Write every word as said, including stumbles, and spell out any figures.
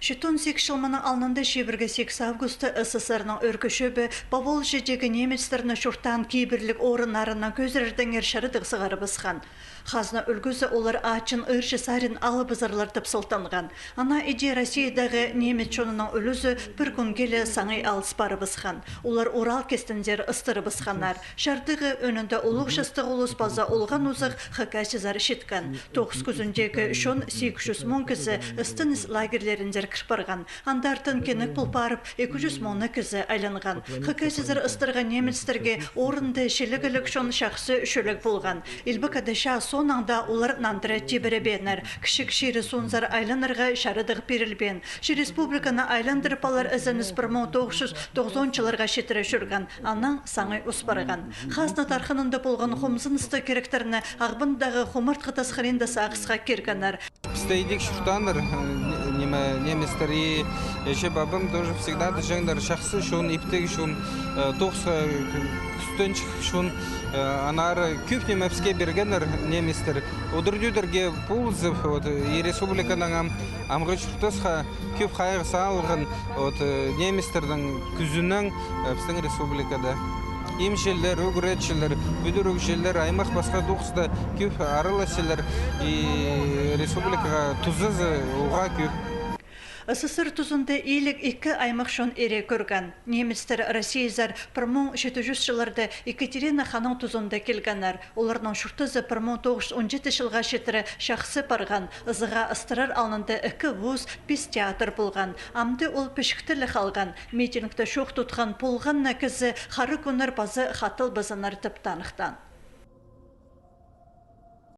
Читон сигіс чыл мының алнында, чибіргі сигіс августта, С С С Р-ның Ӧӧркі чӧбі Поволжьедегі немецтерні чуртаан кибірліг орыннарынаң кӧзірердеңер чарыдығ сығарыбысхан. Хазна ӱлгӱзі олар аачын ырҷы сарин алыбызарлар тіп сылтанған. Ана иди Россиядағы немец чонының ӱлӱзі пір кӱнге ле саңай алыс парыбысхан. Олар Урал кестензер ыстырыбысханнар. Чардығы ӧӧнінде улуғ частығ улус паза олған узах хакасизар читкен. Тоғыс кӱзіндегі чон, сигіс чӱс муң кізі, істеніс лагерьлерінзер кір парған. Андартын кенек пол парып, ікі чӱс муң на кізі айланған. Хакасизар ыстырған немецтерге орында чилігліг чон чахсы чӧлег полған. Илбек Ада чаа соонаң даа олар нандыра тибіребееннер. Кічіг чирі-суунзар айланарға чарыдығ пирілбеен. Че республиканы айландырып алар ізеніс пір муң тоғыс чӱс тоғызон чылларға читіре чӧрген, анаң саңай ус парған. Хазна тархынында полған хомзыныстығ киректерні Ағбандағы хумартхы тас хыринда сағысха киргеннер. Пісте идӧк чуртааннар, э, не-, неме, немецтер, и іҷе-пабам тоже всегда тіҷеңнер, чахсы чон, иптіг чон, э, тоғысха, э, кӱстенҷік чон, э, аннаңар кӧп неме піске пиргеннер немецтер. Удур-тӧдірге полызып, вот, и республиканың ам-, амғы чуртасха кӧп хайығ салған, вот, э, немецтернің кӱзінең, э, пістің республикада. Имҷілер, ӱгретчілер, пӱдірігҷілер, аймах пасха тоғыста кӧп араласчалар, и республикаға тузазы уғаа кӧп. С С С Р тузында иліг ікі аймах чон ире кӧрген. Немецтер Россиязар пір муң читі чӱс чылларда Екатерина ханның тузында килгеннер. Оларның чуртазы пір муң тоғыс чӱс он читі чылға читіре чахсы парған. Ызыға ыстырар алнында ікі вуз, пис театр полған. Амды ол пічікте ле халған. Митингте чоох тутхан полған на кізі хара кӱннер паза хатылбазыннар тіп таныхтаан.